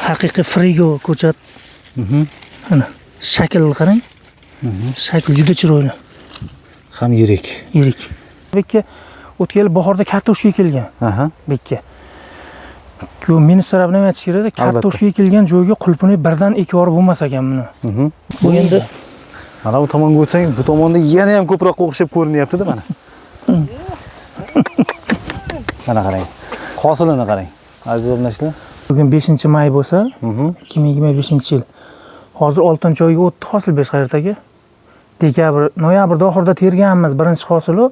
Haqiqiy frigo ko'chat. Ana shaklini qarang. Shakl juda chiroyli. Ham yirik. Yirik. Bu yerga o'tgan yil bahorda kartoshka ekilgan. Bu yerga. Bu minus tarafini ham aytish kerakda, kartoshka ekilgan joyga qulpini birdan ekib yuborib bo'lmas ekan buni. Bu endi mana bu tomonga o'tsangiz, bu tomonda yana ham ko'proq o'xshab ko'rinyapti-da mana. Mana qarang. Hosilini qarang. Aziz obunachilar. Bugun 5-may bo'lsa, 2025-yil. Hozir 6-oyga o'tdi hosil berish qayerdagi? Dekabr, noyabrda oxirida terganmiz birinchi hosili.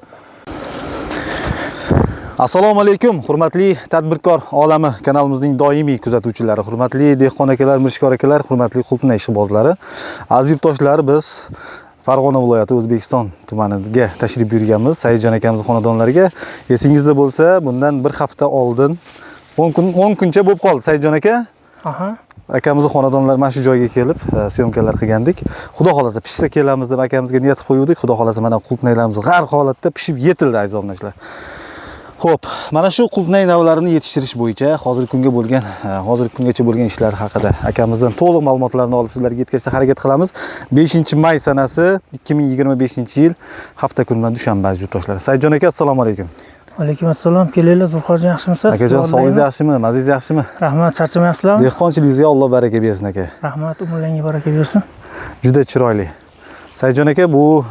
Assalomu alaykum, hurmatli tadbirkor olami kanalimizning doimiy kuzatuvchilari, hurmatli dehqon akalar, mirishkor akalar, hurmatli qulpinay ishqibozlari. Aziz yurtdoshlar, biz Farg'ona viloyati O'zbekiston tumaniga tashrif buyurganmiz. Saidjon akamizning xonadonlariga. Esingizda bo'lsa, bundan bir hafta oldin 10 kun, 10 kuncha bo'lib qoldi Saidjon aka. Akamizning xonadonlari mana shu joyga kelib, syomkalar qilgandik. Xudo xolasa pishsa kelamiz deb akamizga niyat qilib qo'ydik. Xudo xolasa mana qulpinaylarimiz g'arq holatda pishib yetildi, aziz obunachilar. Xo'p, mana shu qulpinay navlarini yetishtirish bo'yicha hozirgi kunga bo'lgan, hozirgi kungacha bo'lgan ishlar haqida akamizdan to'liq ma'lumotlarni olib sizlarga yetkazishga harakat qilamiz. 5-may sanasi 2025-yil hafta kuni dushanba, aziz yurtdoshlar. Saidjon aka, assalomu alaykum. Alaykum assalom. Kelinglar, Zulxorjon, yaxshimisiz? Akajon, sog'ligingiz yaxshimi? Mazingiz yaxshimi? Rahmat, charchamayapsizlarmi? Dehqonchiligingizga Alloh baraka bersin aka. Rahmat, umrlaringga baraka bersin. Juda chiroyli. Saidjon aka, bu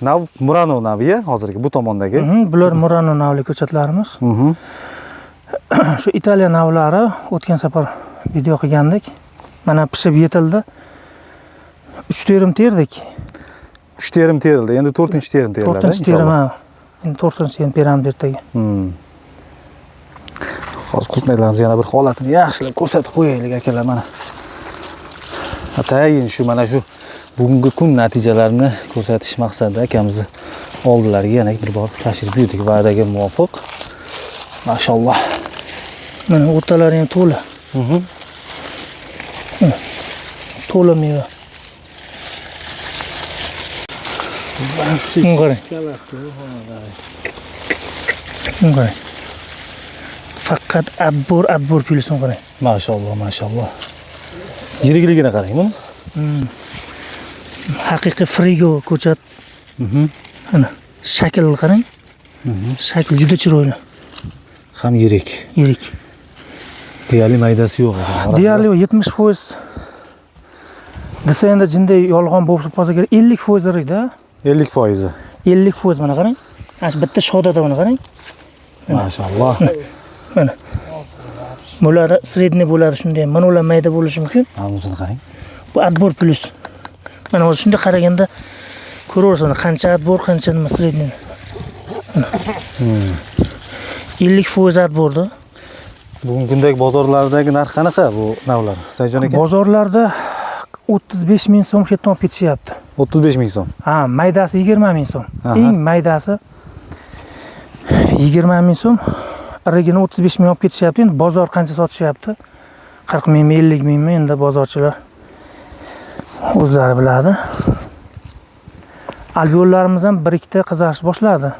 nav Murano navi hozirgi bu tomondagi. Bular Murano navli ko'chatlarimiz. Shu Italiya navlari o'tgan safar video qilgandik. Mana pishib yetildi. 3 terim terdik. 3 terim terildi. Endi 4-terim teriladi. 4-terim, ha. Endi 4-terim teramiz ertaga. Hozir qulpinaylarimiz yana bir holatini yaxshilab ko'rsatib qo'yaylik akalar mana. Atayin shu mana shu bugungi kun natijalarini ko'rsatish maqsadida akamizni oldilariga yana bir bor tashrif buyurdik va'daga muvofiq. Mashalloh. Mana o'rtalari ham to'la. To'la meva. Buni qarang. Buni qarang. Faqat adbor plyusini qarang. Mashalloh, mashalloh. Yirikligini qarang buni. Haqiqiy frigo ko'chat. Ana shaklini qarang. Shakl juda chiroyli. Ham yirik. Yirik. Deyarli maydasi yo'q ekan. Deyarli 70% desa endi jinday yolg'on bo'lib qolsa kerak. 50% irikda. 50%. 50% mana qarang. Mana shu bitta shodada mana qarang. Mashalloh. Mana. Bular sredniy bo'ladi shunday. Mana ular mayda bo'lishi mumkin. Mana bunisini qarang. Bu adbor plyus. Mana hozir shunday qaraganda ko'raversan qancha adbor, qancha nima sredniy. 50% adborda. Bugungi kundagi bozorlardagi narx qanaqa bu navlar? Saidjon aka? Bozorlarda 35 ming so'm shu yerdan olib ketishyapti. 35 ming so'm. Ha, maydasi 20 ming so'm. Eng maydasi 20 ming so'm. Irigini 35 ming olib ketishyapti. Endi bozor qancha sotishyapti? 40 mingmi, 50 mingmi endi bozorchilar o'zlari biladi. Alveollarimiz ham bir ikkita qizarish boshladi.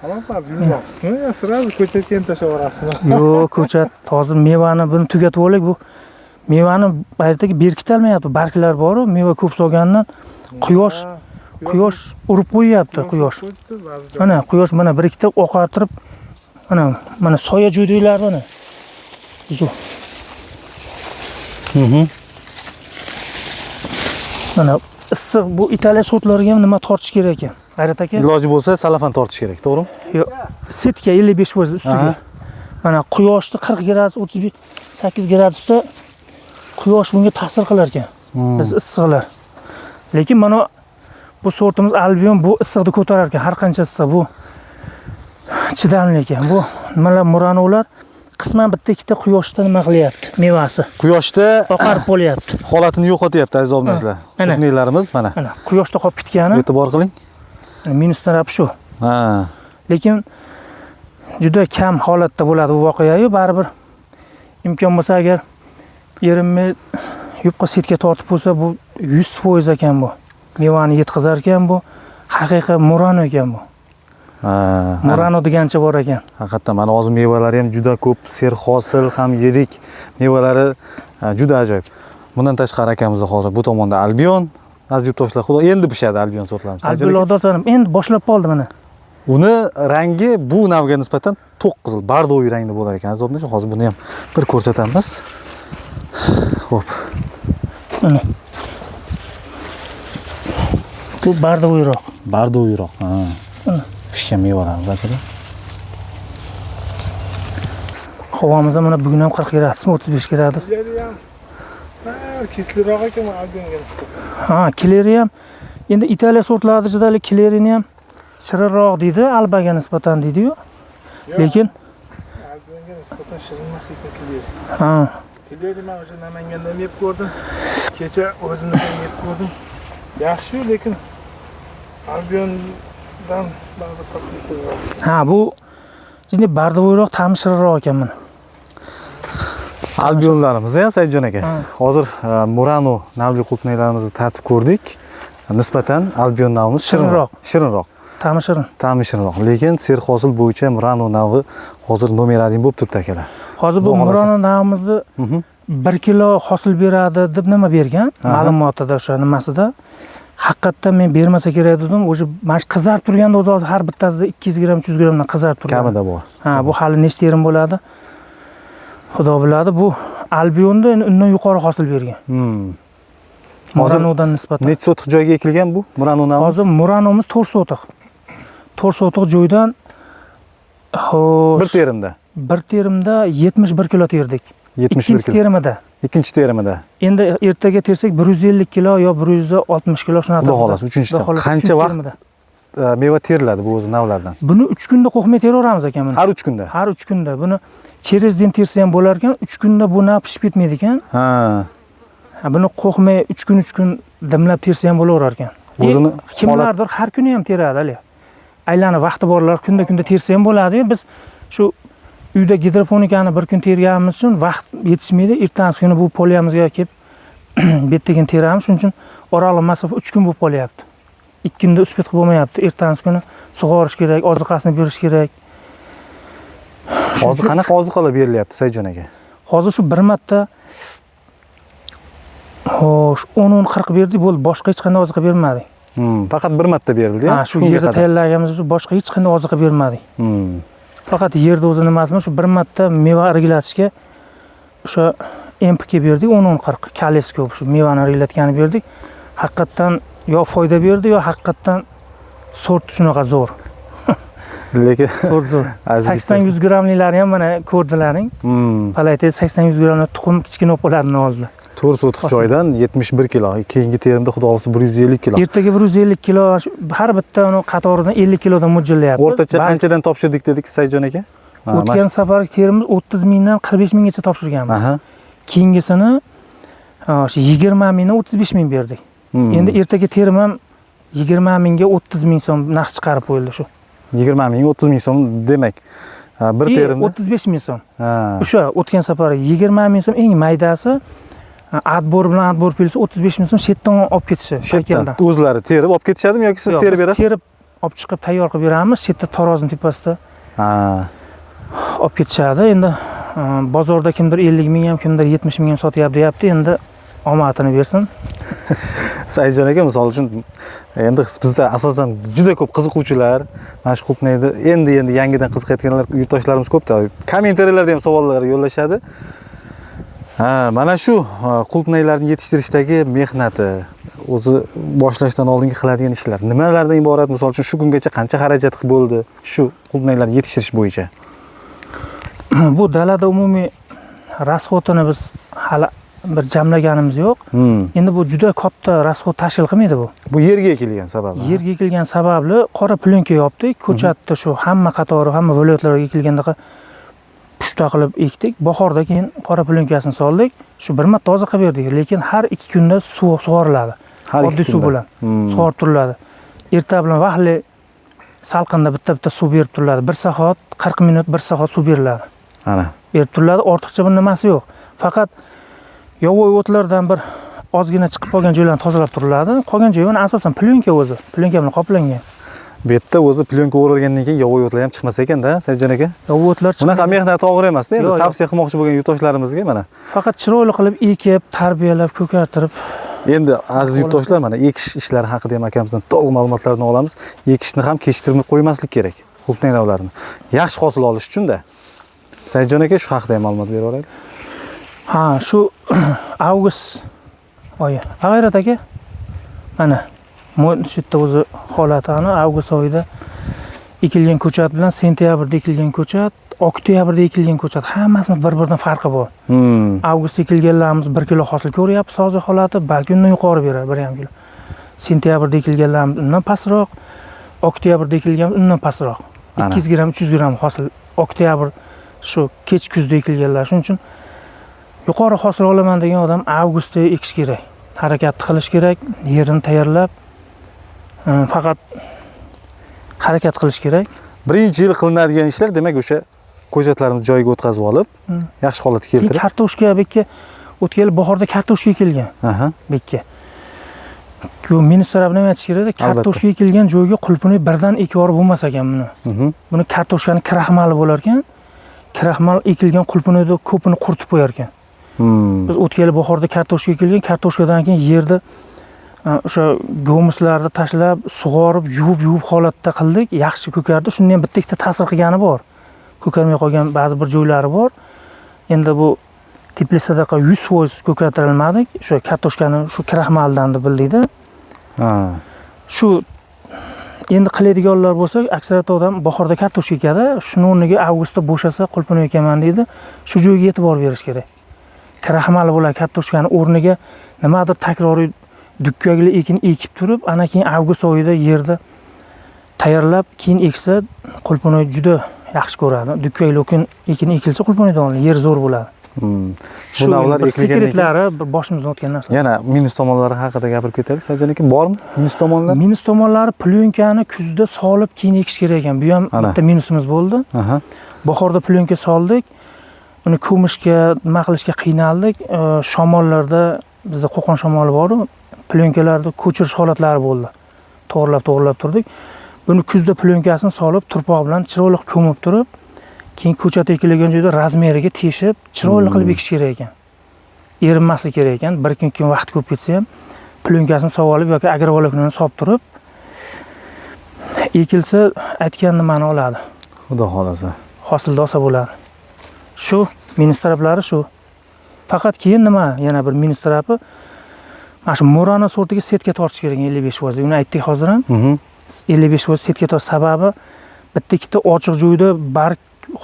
Tamam, bilmayapsizmi? Ya sразу ko'chatga ham tashlab yuborasizmi? Yo'q, ko'chat hozir mevani buni tugatib olaylik. Bu mevani baytdagi berkitalmayapti. Barglar bor-u, meva ko'p solgandan quyosh urib qo'yyapti, quyosh. Mana quyosh mana bir ikkita oqartirib, mana soya jo'diylar mana. Zo'r. Mana issiq bu Italiya sortlariga ham nima tortish kerak ekan? G'ayrat aka? Iloji bo'lsa salafan tortish kerak, to'g'rimi? Yo'q, setka 55% ustiga. Mana quyoshni 40 gradus, 38 gradusda quyosh bunga ta'sir qilar ekan. Biz issiqlar. Lekin mana bu sortimiz Albion bu issiqni ko'tarar ekan, har qancha issiq bu chidamli ekan. Bu nimalar Muranolar qisman bitta ikkita quyoshda nima qilyapti, mevasi. Quyoshda oqarib qolyapti. Holatini yo'qotyapti aziz obunachilar. Mana. Qulpinaylarimiz mana. Mana quyoshda qolib ketgani. E'tibor qiling. Mana minus tarafi shu. Lekin juda kam holatda bo'ladi bu voqea-yu, baribir imkon bo'lsa agar erinmay yupqa setka tortib bo'lsa bu 100% ekan bu. Mevani yetkazar ekan bu. Haqiqiy Murano ekan bu. Murano degancha bor ekan. Haqiqatdan mana hozir mevalari ham juda ko'p, serhosil ham yirik mevalari juda ajoyib. Bundan tashqari akamizda hozir bu tomonda Albion, aziz yurtdoshlar, xudo endi pishadi Albion sortlarimiz. Albion endi boshlab qoldi mana. Uni rangi bu navga nisbatan to'q qizil, bardoviy rangda bo'lar ekan. Aziz yurtdoshlar, hozir buni ham bir ko'rsatamiz. Xo'p. Mana. Bu bardoviyroq. Bardoviyroq, ha. Pishgan mevalarimiz akalar. Havomiz ham mana bugun ham 40 gradus, 35 gradus. Keleri ham sal kisliroq ekan Albionga nisbatan. Ha, Keleri ham endi Italiya sortlari ichida hali Kelerini ham shirinroq deydi, Albaga nisbatan deydi-yu. Lekin Albionga nisbatan shirin emas ekan Keleri. Ha. Keleri men o'sha Namanganda ham yeb ko'rdim. Kecha o'zimizda ham yeb ko'rdim. Yaxshi-yu, lekin Albiondan baribir sal kisliroq. Ha, bu endi bardavoyroq, ta'mi shirinroq ekan mana. Albionlarimiz ham Saidjon aka. Hozir Murano navli qulupnaylarimizni tatib ko'rdik. Nisbatan Albion navimiz shirinroq. Shirinroq. Ta'mi shirin. Ta'mi shirinroq. Lekin serhosil bo'yicha Murano navi hozir nomer 1 bo'lib turibdi akalar. Hozir bu Murano navimizni 1 kilo hosil beradi deb nima bergan? Ma'lumotida o'sha nimasida. Haqiqatdan men bermasa kerak dedim. O'sha mana shu qizarib turganda o'zi hozir har bittasida 200 gramm, 300 grammdan qizarib turgan. Kamida bor. Ha, bu hali nechta terim bo'ladi? Xudo biladi. Bu Albionda endi undan yuqori hosil bergan. Muranodan nisbatan. Necha sotix joyga ekilgan bu Murano navimiz? Hozir Muranomiz 4 sotix. 4 sotix joydan xo'sh, bir terimda. Bir terimda 71 kilo terdik. 71 Ikkinchi kilo. terimida. Ikkinchi terimida. Endi ertaga tersak 150 kilo yo 160 kilo shunaqa. Xudo xohlasa uchinchi terim. Qancha vaqt meva teriladi bu o'zi navlardan? Buni 3 kunda qo'qmay teraveramiz ekan buni. Har 3 kunda. Har 3 kunda. Buni cherezdin tersa ham bo'lar ekan, 3 kunda bu nav pishib ketmaydi ekan. Ha. Ha, buni qo'qmay 3 kun 3 kun dimlab tersa ham bo'laverar ekan. O'zini kimlardir har kuni ham teradi hali. Aylanib vaqti borlar kunda-kunda tersa ham bo'ladi-yu. Biz shu uyda gidroponikani bir kun terganimiz uchun vaqt yetishmaydi. Ertasi kuni bu polyamizga kelib betdagini teramiz. Shuning uchun oraliq masofa 3 kun bo'lib qolyapti. 2 kunda uspet qilib bo'lmayapti. Ertasi kuni sug'orish kerak, oziqasini berish kerak. Hozir qanaqa oziqalar berilyapti Saidjon aka? Hozir shu bir marta xo'sh 10-10-40 berdik, bo'ldi. Boshqa hech qanday oziqa bermadik. Faqat bir marta berildi. Ha, shu yerda tayyorlaganimiz uchun boshqa hech qanday oziqa bermadik. Faqat yerda o'zi nimasimi shu bir marta meva irglatishga o'sha MPK berdik, 10-10-40 kalesko shu mevani irglatgani berdik. Haqiqatdan yo foyda berdi, yo haqiqatdan sort shunaqa zo'r. Lekin sort zo'r. 80-100 grammliklari ham mana ko'rdilaring. Palayda 80-100 grammli tuxum kichkina bo'lib qoladi oldida. 4 sotix joydan 71 kilo, keyingi terimda xudo xohlasa 150 kilo. Ertaga 150 kilo, har bitta uni qatoridan 50 kilodan mo'ljallayapmiz. O'rtacha qanchadan topshirdik dedik Saidjon aka? O'tgan safargi terimiz 30 mingdan 45 minggacha topshirganmiz. Keyingisini o'sha 20 mingdan 35 ming berdik. Endi ertaga terim ham 20 mingga 30 ming so'm narx chiqarib qo'yildi shu. 20 ming 30 ming so'm demak. Bir terimda 35 ming so'm. O'sha o'tgan safar 20 ming so'm eng maydasi. Adbor bilan adbor plyusi 35 ming so'm chetdan olib ketishi. Chetdan o'zlari terib olib ketishadimi yoki siz terib berasiz? Terib olib chiqib tayyor qilib beramiz. Chetda tarozining tepasida. Olib ketishadi. Endi bozorda kimdir 50 ming ham, kimdir 70 ming ham sotyapti deyapti. Endi omadini bersin. Saidjon aka, misol uchun endi bizda asosan juda ko'p qiziquvchilar, mana shu qulupnayni endi yangidan qiziqayotganlar yurtdoshlarimiz ko'p-da. Kommentariyalarda ham savollar yo'llashadi. Ha, mana shu qulupnaylarni yetishtirishdagi mehnati, o'zi boshlashdan oldingi qiladigan ishlar nimalardan iborat? Misol uchun shu kungacha qancha xarajat qilib bo'ldi shu qulupnaylarni yetishtirish bo'yicha? Bu dalada umumiy rasxodini biz hali bir jamlaganimiz yo'q. Endi bu juda katta rasxod tashkil qilmaydi bu. Bu yerga ekilgan sababli. Yerga ekilgan sababli qora plyonka yopdik. Ko'chatda shu hamma qatori, hamma viloyatlarga ekilgandaqa pushta qilib ekdik. Bahorda keyin qora plyonkasini soldik. Shu bir marta toza qilib berdik, lekin har 2 kunda suv sug'oriladi. Oddiy suv bilan sug'orib turiladi. Erta bilan vaqtli salqinda bitta-bitta suv berib turiladi. 1 soat 40 minut, 1 soat suv beriladi. Ana. Berib turiladi, ortiqcha bir nimasi yo'q. Faqat yovvoyi o'tlardan bir ozgina chiqib qolgan joylarni tozalab turiladi. Qolgan joyi mana asosan plyonka o'zi, plyonka bilan qoplangan. Bu yerda o'zi plyonka o'ralgandan keyin yovvoyi o'tlar ham chiqmas ekanda, Saidjon aka. Yovvoyi o'tlar Bunaqa mehnat og'ir emasda, endi Yo'q, yo'q. tavsiya qilmoqchi bo'lgan yurtdoshlarimizga mana. Faqat chiroyli qilib ekib, tarbiyalab, ko'kartirib. Endi aziz yurtdoshlar, mana ekish ishlari haqida ham akamizdan to'liq ma'lumotlarni olamiz. Ekishni ham kechiktirib qo'ymaslik kerak. Qulupnay navlarini. Yaxshi hosil olish uchun-da. Saidjon aka, shu haqida ham ma'lumot berib yuboraylik. Ha, shu avgust oyi. G'ayrat aka, mana shu yerda o'zi holati ana avgust oyida ekilgan ko'chat bilan sentyabrda ekilgan ko'chat, oktyabrda ekilgan ko'chat hammasini bir-biridan farqi bor. Avgust ekilganlarimiz 1 kilo hosil ko'ryapmiz hozir holati, balki undan yuqori beradi 1,5 kilo. Sentyabrda ekilganlarimiz undan pastroq, oktyabrda ekilgan undan pastroq. 200 gram, 300 gram hosil oktyabr shu kech kuzda ekilganlar. Shuning uchun yuqori hosil olaman degan odam avgustda ekish kerak. Harakat qilish kerak, yerini tayyorlab, faqat harakat qilish kerak. Birinchi yil qilinadigan ishlar, demak, o'sha ko'chatlarimizni joyiga o'tkazib olib, yaxshi holatga Keyin keltirib. Kartoshka bu yerga o'tgan yil bahorda kartoshka ekilgan. Bu yerga. Bu minus tarafini nima aytish kerak? Kartoshka ekilgan joyga qulpini birdan ekib yuborib bo'lmas ekan buni. Buni kartoshkani kraxmali bo'lar ekan. Kraxmal ekilgan qulpini ko'pini quritib qo'yar ekan. Biz o'tgan yil bahorda kartoshka ekilgan, kartoshkadan keyin yerda o'sha gomuslarni tashlab, sug'orib, yuvib-yuvib holatda qildik. Yaxshi ko'kardi. Shunda ham bitta ikkita ta'sir qilgani bor. Ko'karmay qolgan ba'zi bir joylari bor. Endi bu teplitsadaqa 100% ko'kartirilmadik. O'sha kartoshkani shu kraxmaldan deb bildikda. Shu endi qiladiganlar bo'lsa, aksariyat odam bahorda kartoshka ekadi, shuni o'rniga avgustda bo'shasa qulpini ekaman deydi. Shu joyga e'tibor berish kerak. Kraxmal bo'ladi kartoshkani o'rniga nimadir takroriy dukkakli ekin ekib turib, ana keyin avgust oyida yerda tayyorlab, keyin eksa qulpini juda yaxshi ko'radi. Dukkakli ekin ekilsa qulpini donli yer zo'r bo'ladi. Shu Bu navlar bir ekilgandan keyin sekretlari bir boshimizdan o'tgan narsa. Yana minus tomonlari haqida gapirib ketaylik. Saidjon aka, bormi minus tomonlar? Minus tomonlari plyonkani kuzda solib keyin ekish kerak ekan. Bu ham bitta minusimiz bo'ldi. Bahorda plyonka soldik. Uni ko'mishga, nima qilishga qiynaldik. Shamollarda bizda Qo'qon shamoli bor-u, plyonkalarni ko'chirish holatlari bo'ldi. To'g'rilab-to'g'rilab turdik. Buni kuzda plyonkasini solib, turpoq bilan chiroyli ko'mib turib, keyin ko'chat ekilgan joyda razmeriga teshib, chiroyli qilib ekish kerak ekan. Erinmaslik kerak ekan. Bir kun keyin vaqt ko'p ketsa ham plyonkasini solib olib yoki agrovoloknoni solib turib ekilsa aytgan nimani oladi. Xudo xolasa. Hosilda olsa bo'ladi. Shu minus taraflari shu. Faqat keyin nima yana bir minus tarafi mana shu Murano sortiga setka tortish kerak 55%. Uni aytdik hozir ham. 55% setka tortish sababi bitta ikkita ochiq joyda barg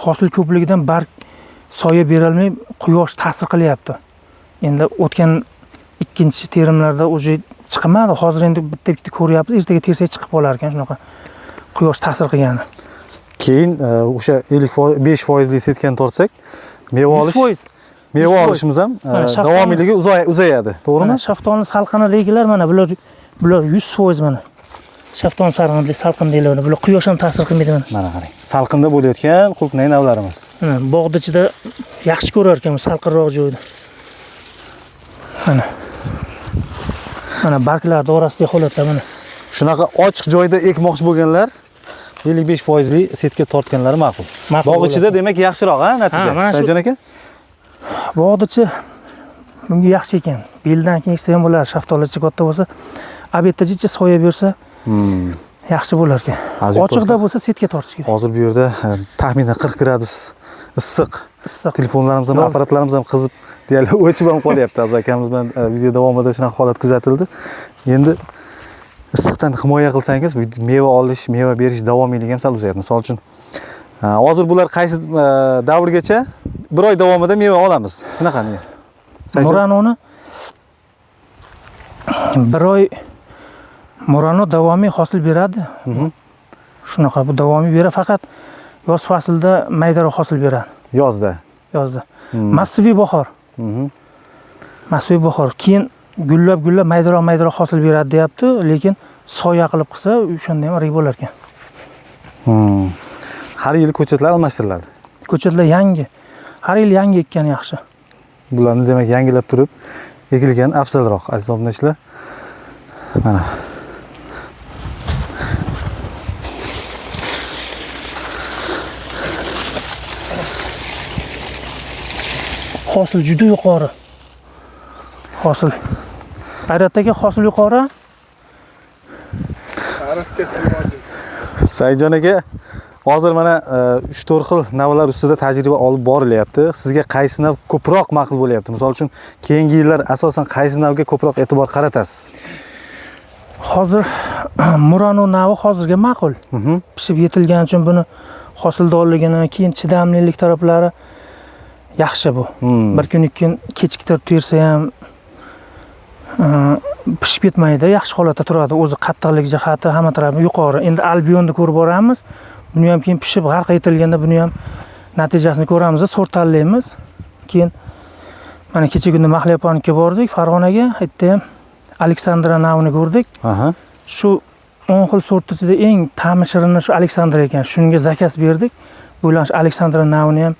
hosil ko'pligidan barg soya berolmay quyosh ta'sir qilyapti. Endi o'tgan ikkinchi terimlarda уже chiqmadi. Hozir endi bitta ikkita ko'ryapmiz, ertaga tersak chiqib qolar ekan shunaqa quyosh ta'sir qilgani. Keyin o'sha ellik besh foizli setkani tortsak, meva olish Yuz foiz. meva Yuz foiz. olishimiz ham, Mana shaftoli davomiyligi uzayadi, to'g'rimi? Mana shaftoli salqinligilar mana bular 100% mana. Shaftoli salqin deyiladi. Bular quyosh ham ta'sir qilmaydi mana. Mana qarang. Salqinda bo'layotgan qulupnay navlarimiz. Mana bog'da ichida yaxshi ko'rar ekan bu salqinroq joyda. Mana. Mana barglar orasidagi holatlar mana. Shunaqa ochiq joyda ekmoqchi bo'lganlar ellik besh foizli setka tortganlari ma'qul. Ma'qul Bog' ichida bo'ladi. demak yaxshiroq, ha, natija. Ha, mana shu Saidjon aka? Bog'dachi bunga yaxshi ekan. Beldan keyin eksa ham bo'ladi, shaftolichi katta bo'lsa, obedda jicha soya bersa yaxshi bo'lar ekan. Aziz Ochiqda do'stlar, bo'lsa setka tortish kerak. Hozir bu yerda taxminan 40 gradus issiq. Issiq. Telefonlarimiz ham, Yo'q. apparatlarimiz ham qizib deyarli o'chib ham qolyapti. Aziz akamiz bilan video davomida shunaqa holat kuzatildi. Endi issiqdan himoya qilsangiz, meva olish, meva berish davomiyligi ham sal uzayadi. Misol uchun, hozir bular qaysi davrgacha bir oy davomida meva olamiz. Shunaqa niyat. Sayjon? Muranoni bir oy Murano davomiy hosil beradi. Shunaqa bu davomiy beradi, faqat yoz faslida maydaroq hosil beradi. Yozda. Yozda. Massiviy bahor. Massiviy bahor. Keyin gullab-gullab maydaroq-maydaroq hosil beradi deyapti, lekin soya qilib qilsa o'shanda ham rig bo'lar ekan. Har yili ko'chatlar almashtiriladi. Ko'chatlar yangi. Har yil yangi ekkan yaxshi. Bularni demak yangilab turib ekilgan afzalroq, aziz obunachilar. Mana. Hosil juda yuqori. Hosil. G'ayrat aka, hosil yuqori. Arifga til ojiz. Saidjon aka, hozir mana 3-4 xil navlar ustida tajriba olib borilyapti. Sizga qaysi nav ko'proq ma'qul bo'lyapti? Misol uchun, keyingi yillar asosan qaysi navga ko'proq e'tibor qaratasiz? Hozir Murano navi hozirga ma'qul. Pishib yetilgani uchun buni hosildorligini, keyin chidamlilik taraflari yaxshi bu. Bir kun ikki kun kechiktirib tersa ham pishib ketmaydi, yaxshi holatda turadi. O'zi qattiqlik jihati hamma tarafi yuqori. Endi Albionni ko'rib boramiz. Buni ham keyin pishib g'arq etilganda buni ham natijasini ko'ramiz, sort tanlaymiz. Keyin mana kecha kunda Mahliyoponikka bordik, Farg'onaga, yerda ham Aleksandra navini ko'rdik. Shu 10 xil sort ichida eng ta'mi shirini shu Aleksandra ekan. Shunga заказ berdik. Bo'ylanish Aleksandra navini ham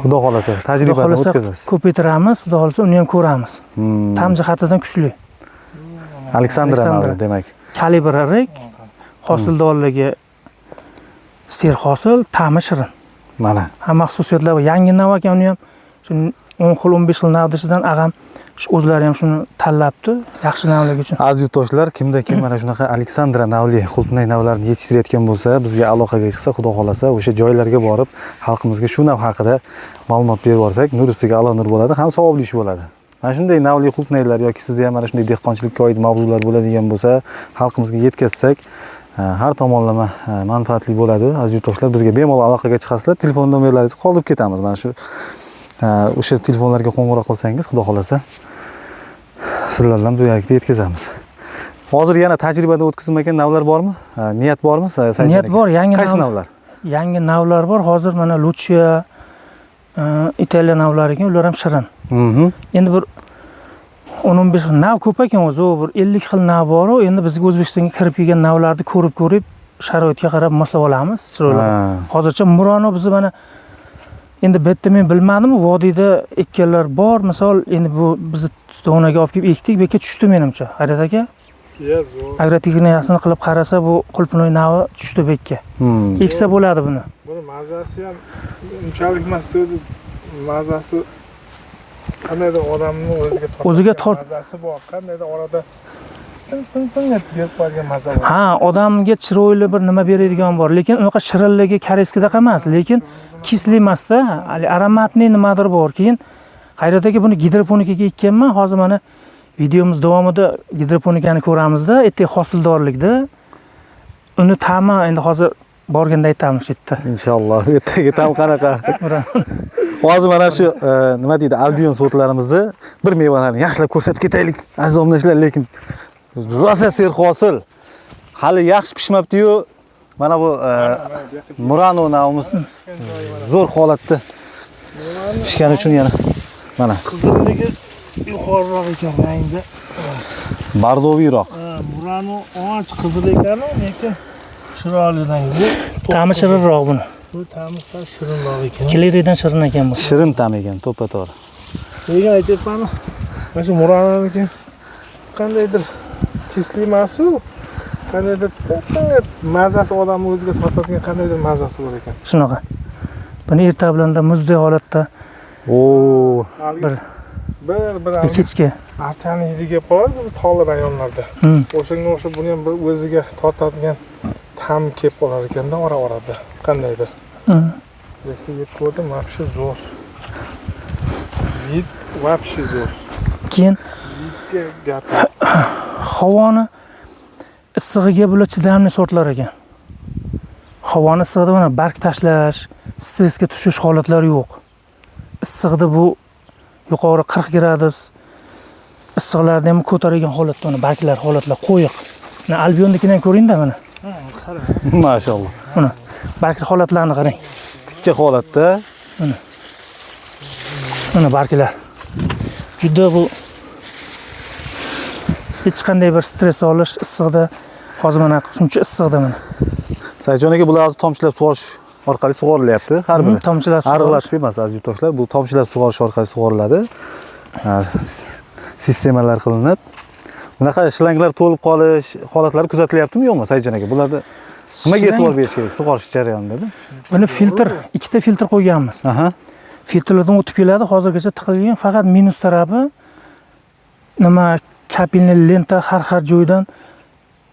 Xudo xolasa Xudo tajribadan xohlasa o'tkazasiz. ko'paytiramiz, Xudo xohlasa uni ham ko'ramiz. Ta'm jihatidan kuchli. Aleksandra Aleksandra. navi demak. Kalibri, hosildorligi serhosil, ta'mi shirin. Mana. Hamma xususiyatlar bor. Yangi nav ekan uni ham shu 10 xil, 15 xil nav ichidan ag'am shu o'zlari ham shuni tanlabdi, yaxshi navligi uchun. Aziz yurtdoshlar, kimda kim mana shunaqa Aleksandra navli qulupnay navlarini yetishtirayotgan bo'lsa, bizga aloqaga chiqsa, Xudo xolasa o'sha joylarga borib, xalqimizga shu nav haqida ma'lumot berib borsak, nur ustiga a'lo nur bo'ladi, ham savobli ish bo'ladi. Mana shunday navli qulupnaylar yoki sizda ham mana shunday dehqonchilikka oid mavzular bo'ladigan bo'lsa, xalqimizga yetkazsak, har tomonlama manfaatli bo'ladi. Aziz yurtdoshlar, bizga bemalol aloqaga chiqasizlar, telefon nomerlaringizni qoldirib ketamiz. Mana shu o'sha telefonlarga qo'ng'iroq qilsangiz, Xudo xolasa sizlar bilan birgalikda yetkazamiz. Hozir yana tajribadan o'tkazilmagan navlar bormi? Niyat bormi? Saidjon Niyat aka? bor, yangi Qaysi nav- navlar? Yangi navlar bor. Hozir mana Lucia, Italiya navlari ekan, ular ham shirin. Endi bir 10-15 xil nav ko'p ekan o'zi, u bir 50 xil nav bor u. Endi bizga O'zbekistonga kirib kelgan navlarni ko'rib-ko'rib, sharoitga qarab moslab olamiz, chiroyli. Hozircha Murano bizni mana endi bu yerda men bilmadim, vodiyda ekkanlar bor. Misol endi bu bizni donaga olib kelib ekdik, bu yerga tushdi menimcha. G'ayrat aka, Ya zo'r. agrotexnikasini qilib qarasa, bu qulupnoy navi tushdi bu yerga. Eksa bo'ladi buni. Buni mazasi ham unchalik emas edi. Mazasi qandaydir odamni o'ziga tortadigan O'ziga tort- mazasi bor. Qandaydir orada tin tin tin etib berib qo'yadigan maza bor. Ha, odamga chiroyli bir nima beradigan bor, lekin unaqa shirinligi koreyskiydaqa emas, lekin кислый emasda, hali ароматный nimadir bor. Keyin G'ayrat aka, buni gidroponikaga ekkanman. Hozir mana videomiz davomida gidroponikani ko'ramizda, ertaga hosildorlikda uni ta'mi endi hozir borganda aytamiz shu yerda. Inshaalloh. Ertaga tam qanaqa? Hozir mana shu nima deydi, Albion sortlarimizni bir mevalarni yaxshilab ko'rsatib ketaylik, aziz obunachilar, lekin rosa serhosil. Hali yaxshi pishmabdi-yu, mana bu Murano navimiz zo'r holatda pishgani uchun yana mana Qizilligi yuqoriroq ekan rangda. бордовый roq. Ha, Murano och qizil ekan, lekin chiroyli rangli. Ta'mi shirinroq buni. Bu ta'mi sal shirinroq ekan. Kleridan shirin ekan bu. Shirin ta'm ekan, to'ppa-to'g'ri. Lekin aytyapman, mana shu Muranoniki qandaydir кислый emasu, qandaydir mazasi odamni o'ziga tortadigan qandaydir mazasi bor ekan. Shunaqa. Buni erta bilanda muzdek holatda Oo, bir Bir bir kechki. Archani hidi kelib qoladi bizni tog'li rayonlarda. O'shanga o'xshab buni ham bir o'ziga tortadigan ta'm kelib qolar ekanda ora orada qandaydir. Lekin yeb ko'rdim, вообще zo'r. Вид вообще zo'r. Keyin Вид ga gap yo'q. Havoni issig'iga bular chidamli sortlar ekan. Havoni issig'ida mana barg tashlash, stressga tushish holatlari yo'q. Issig'ida bu yuqori 40 gradus issiqlarni ham ko'taradigan holatda uni barglar holatlar qo'yiq. Mana Albionnikini ham ko'ringda mana. Mashalloh. Buni barg holatlarini qarang. Tikka holatda. Mana barglar. Juda bu hech qanday bir stress olish issiqda hozir mana shuncha issiqda mana. Saidjon aka, bular hozir tomchilab sug'orish orqali sug'orilyapti har biri. Tomchilab sug'orish. Arg'ilashib emas, aziz yurtdoshlar, bu tomchilab sug'orish orqali sug'oriladi. Sistemalar qilinib. Bunaqa shlanglar to'lib qolish holatlari kuzatilyaptimi, yo'qmi, Saidjon aka? Bularda nimaga e'tibor berish kerak sug'orish jarayonida? Buni filtr, ikkita filtr qo'yganmiz. Filtrlardan o'tib keladi, hozirgacha tiqilgan, faqat minus tarafi nima kapelli lenta har har joydan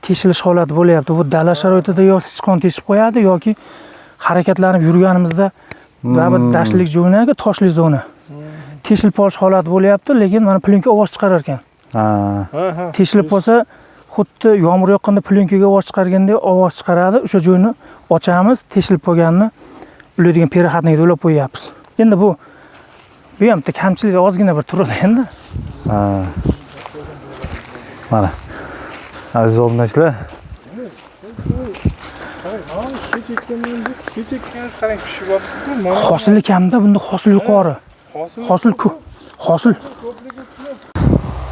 teshilish holati bo'lyapti. Bu dala sharoitida yo sichqon teshib qo'yadi yoki harakatlanib yurganimizda baribir dashtlik joylarga toshli zona. Teshilib qolish holati bo'lyapti, lekin mana plyonka ovoz chiqarar ekan. Teshilib qolsa, xuddi yomg'ir yoqqanda plyonkaga ovoz chiqargandek ovoz chiqaradi. O'sha joyni ochamiz, teshilib qolganini ulaydigan переходник da ulab qo'yyapmiz. Endi bu ham bitta kamchilik ozgina bir turadi endi. Mana. Aziz obunachilar. Hosili kamda, bunda hosil yuqori. Hosil ko'p. Hosil.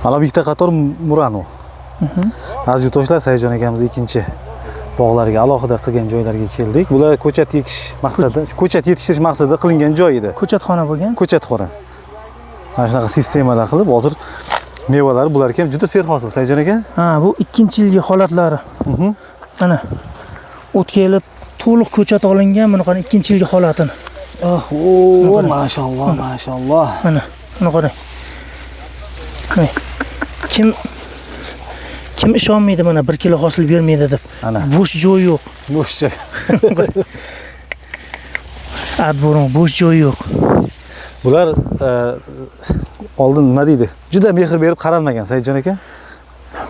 Mana bu ikkita qator Murano. Aziz yurtdoshlar, Saidjon akamiz ikkinchi bog'larga alohida qilgan joylarga keldik. Bular ko'chat ekish maqsadida, ko'chat yetishtirish maqsadida qilingan joy edi. Ko'chatxona bo'lgan. Ko'chatxona. Mana shunaqa sistemalar qilib, hozir mevalar bularga ham juda serhosil, Saidjon aka. Ha, bu ikkinchi yilgi holatlari. Mana o'tgan yili to'liq ko'chat olingan, buni qarang, ikkinchi yilgi holatini. Ah, o, maşalloh, maşalloh. Mana, buni qarang. Kim ishonmaydi mana 1 kilo hosil bermaydi deb. Bo'sh joy yo'q. Bo'sh joy. Adborun bo'sh joy yo'q. Bular oldin nima deydi? Juda mehr berib qaralmagan, Saidjon aka.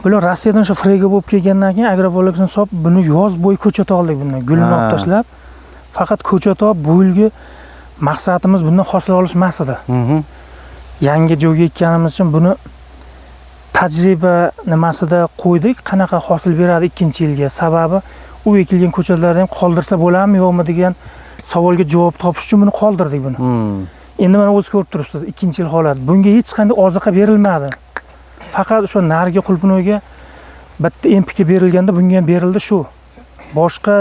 Bular Rossiyadan o'sha frega bo'lib kelgandan keyin agrovolokni solib, buni yoz bo'yi ko'chat oldik bundan. Gulni olib tashlab, faqat ko'chat olib, bu yilgi maqsadimiz bundan hosil olish emas edi. Yangi joyga ekkanimiz uchun buni tajriba nimasida qo'ydik, qanaqa hosil beradi ikkinchi yilga. Sababi u ekilgan ko'chatlarni ham qoldirsa bo'ladimi yo'qmi degan savolga javob topish uchun buni qoldirdik buni. Endi mana o'zingiz ko'rib turibsiz, ikkinchi yil holat. Bunga hech qanday oziqa berilmadi. Faqat o'sha narigi qulpinoyga bitta MPK berilganda bunga ham berildi shu. Boshqa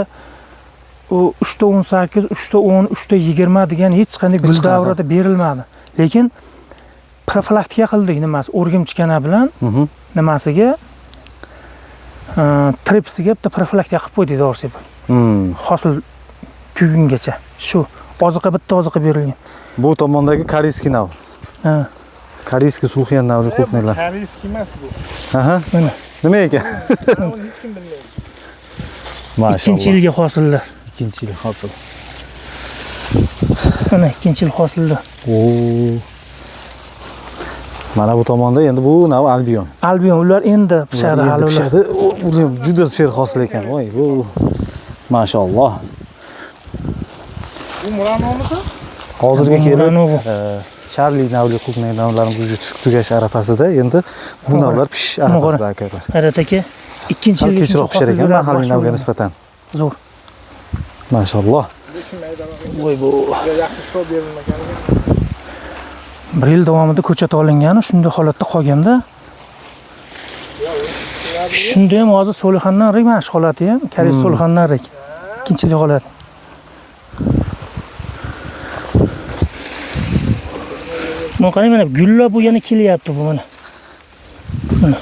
u 3.18, 3.10, 3.20 degan hech qanday gul davrida berilmadi. Lekin profilaktika qildik nimasi, o'rgimchikana bilan nimasiga, tripsiga bitta profilaktika qilib qo'ydik dori sepib. Hosil tugungacha shu oziqa, bitta oziqa berilgan. Bu tomondagi koreyskiy nav. Ha. Koreyskiy sulxiyan navli qulpnaylar. Koreyskiy emas bu. Aha. Mana. Nima ekan? Hech kim bilmaydi. Maşalloh. Ikkinchi yilgi hosillar. Ikkinchi yil hosil. Mana ikkinchi yil hosillar. Oo. Mana bu tomonda endi bu nav Albion. Albion ular endi pishadi hali ular. Pishadi. Bu juda serhosil ekan. Voy, bu maşalloh. Bu Muranomidi? Hozirga kelib Charlie navli qulpnay navlarimiz уже tugash arafasida, endi bu navlar pishish arafasida akalar. Hayrat aka, ikkinchi yil kechroq pishar ekan mahalliy navga nisbatan. Zo'r. Maşalloh. Voy bu. Yaxshi ishlov berilmagan. Bir yil davomida ko'chat olingani shunday holatda qolganda, shunda ham hozir so'lixondan rik mana shu holati ham, koreys so'lixondan rik. Ikkinchi yil holat. Buni qarang, mana gullab bu yana kelyapti bu mana. Mana.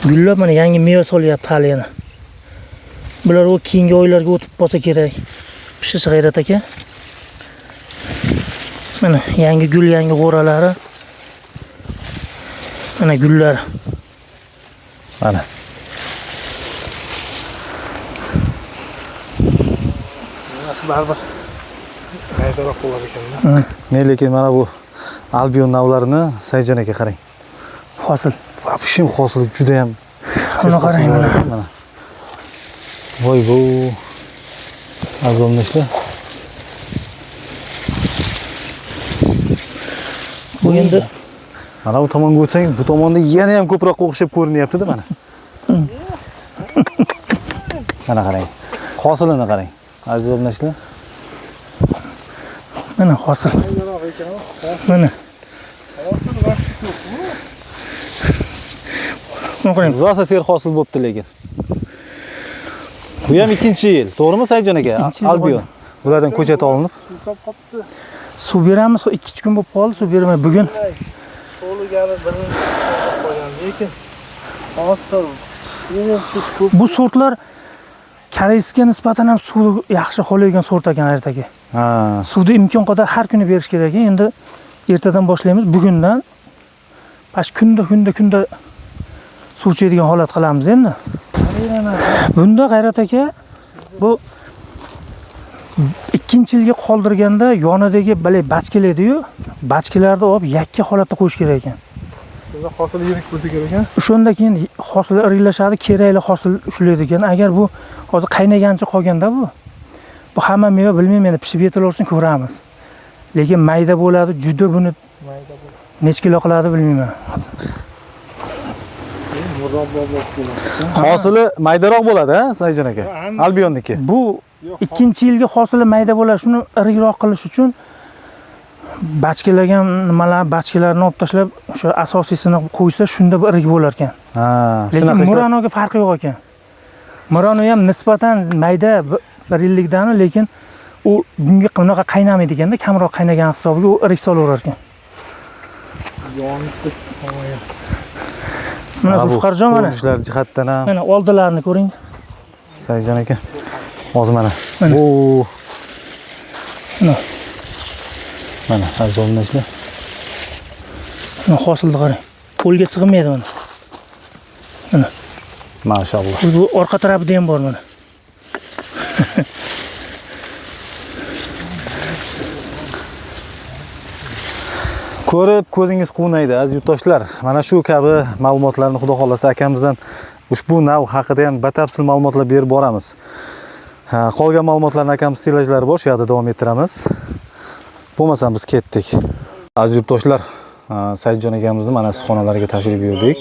Gullab mana yangi meva solyapti hali yana. Bular u keyingi oylarga o'tib qolsa kerak. Pishishi G'ayrat aka. Mana yangi gul, yangi g'o'ralari. Mana gullar. Mana. Nimasi baribir maydaroq bo'lar ekanda. Men lekin mana bu Albion navlarini Saidjon aka qarang. Hosil. Vapshim hosili juda ham. Buni qarang mana. Mana. Voy bu azomnishlar. Bu endi mana bu tomonga o'tsangiz, bu tomonda yana ham ko'proq o'xshab ko'rinyapti-da mana. Mana qarang. Hosilini qarang. Aziz obunachilar. Mana hosil. Mana. Buni qarang. Rosa serhosil bo'pti lekin. Bu ham ikkinchi yil, to'g'rimi Saidjon aka? Albion. Bulardan ko'chat olinib. Suv qopti. Suv beramiz, 2-3 kun bo'lib qoldi, suv bermay bugun. To'ligani birinchi qo'ygan, lekin hosil Bu sortlar koreysga nisbatan ham suv yaxshi xohlaydigan sort ekan Hayrat aka. Ha. Suvni imkon qadar har kuni berish kerak ekan. Endi ertadan boshlaymiz, bugundan. Pash kunda kunda kunda suv ichadigan holat qilamiz endi. Bunda G'ayrat aka bu ikkinchi yilga qoldirganda yonidagi bale bachkalar edi-yu, bachkalarni olib yakka holatda qo'yish kerak ekan. Bunda hosil yirik bo'lsa kerak ekan. O'shanda keyin hosil iriklashadi, kerakli hosil ushlaydi ekan. Agar bu hozir qaynagancha qolganda bu hamma meva bilmayman endi pishib yetilaversin ko'ramiz. Lekin mayda bo'ladi, juda buni Mayda bo'ladi. Necha kilo qiladi bilmayman. Murabbo bo'lib keladi. Hosili maydaroq bo'ladi, ha, Saidjon aka? Albionniki. Bu ikkinchi yilgi hosili mayda bo'ladi. Shuni irikroq qilish uchun bachkalagan nimalar, bachkalarni olib tashlab, o'sha asosiysini qo'ysa, shunda bir irik bo'lar ekan. Ha, lekin shunaqa ishlar. Muranoga farqi yo'q ekan. Murano ham nisbatan mayda bir yillikdan, lekin u bunga bunaqa qaynamaydi ekanda, kamroq qaynagan hisobiga u irik solaverar ekan. Yonib havoga. Mana Zulfiqorjon mana. Ko'rinishlar jihatdan ham. Mana oldilarini ko'ring. Saidjon aka. Hozir mana. Mana. Bu Mana. Mana arzonlar ishlar. Mana hosilni qarang. Qo'lga sig'maydi mana. Mana. Mashalloh. Bu orqa tarafida ham bor mana. Ko'rib ko'zingiz quvnaydi aziz yurtdoshlar. Mana shu kabi ma'lumotlarni Xudo xolasa akamizdan ushbu nav haqida ham batafsil ma'lumotlar berib boramiz. Qolgan ma'lumotlarni akamiz stelajlari bor, shu yerda davom ettiramiz. Bo'lmasam biz ketdik. Aziz yurtdoshlar, Saidjon akamizni mana issiqxonalariga tashrif buyurdik.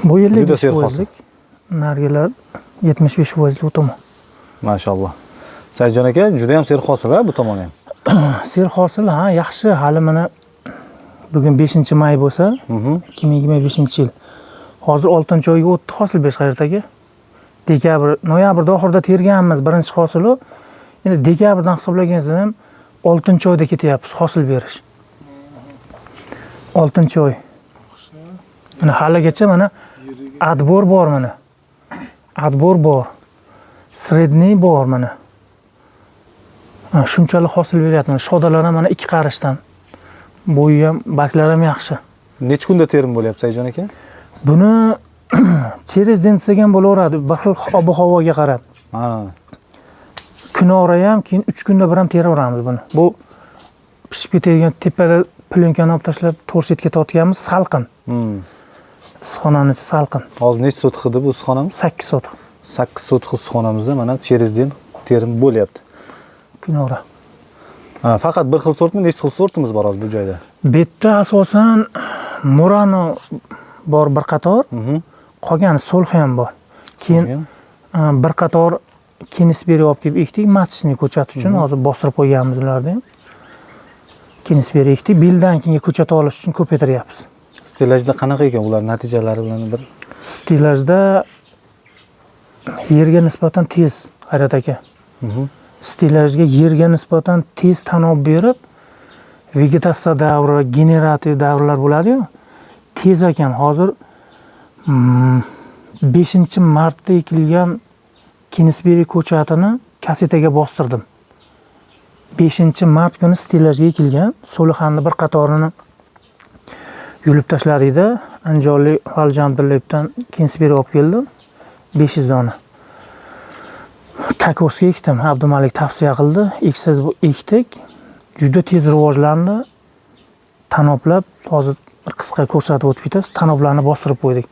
Bu yil juda serhosil. Nargilar 75% u tomon. Mashalloh. Saidjon aka juda ham serhosil ha bu tomon ham. Serhosil ha, yaxshi. Hali mana bugun 5-may bo'lsa, 2025-yil. Hozir 6-oyga o'tdi hosil berish G'ayrat aka. Dekabr, noyabrda oxirida terganmiz birinchi hosili. Endi dekabrdan hisoblaganingizda ham 6-oyda ketyapmiz hosil berish. 6-oy. Mana haligacha mana adbor bor mana. Adbor bor. Sredniy bor mana. Shunchalik hosil beryapti. Shodalar ham mana 2 qarishdan. Bo'yi ham, barglari ham yaxshi. Necha kunda terim bo'lyapti Saidjon aka? Buni через день desak ham bo'laveradi, bir xil ob-havoga qarab. Ha. Kunora ham, keyin 3 kunda bir ham teraveramiz buni. Bu pishib ketadigan tepada plyonкani olib tashlab to'rsetga tortganmiz, salqin. Issiqxonani ichi salqin. Hozir necha sotix edi bu issiqxonamiz? 8 sotix. 8 sotix issiqxonamizda mana через день terim bo'lyapti. Kunora. Ha, faqat bir xil sortmi, necha xil sortimiz bor hozir bu joyda? Bu yerda asosan Murano bor bir qator, qolgani Solxa ham bor. Keyin bir qator Kinisberi olib kelib ekdik, matchni ko'chat uchun hozir bostirib qo'yganmiz ularni ham. Kinisberi ekdik, bildan keyingi ko'chat olish uchun ko'paytiryapmiz. Stelajda qanaqa ekan ular natijalari bilan bir? Stelajda yerga nisbatan tez, G'ayrat aka. Stelajga yerga nisbatan tez tanob berib, vegetatsiya davri, generativ davrlar bo'ladi-yu, tez ekan. Hozir 5-martda ekilgan Kinisberi ko'chatini kasetaga bostirdim. 5-mart kuni stelajga ekilgan Solixanni bir qatorini yulib tashladik-da, Andijonlik Valijon Abdullayevdan Kinisberi olib keldim, 500 dona. Kokosga ekdim, Abdumalik tavsiya qildi, eksangiz bu ekdik, juda tez rivojlandi. Tanoblab, hozir bir qisqa ko'rsatib o'tib ketasiz, tanoblarni bostirib qo'ydik.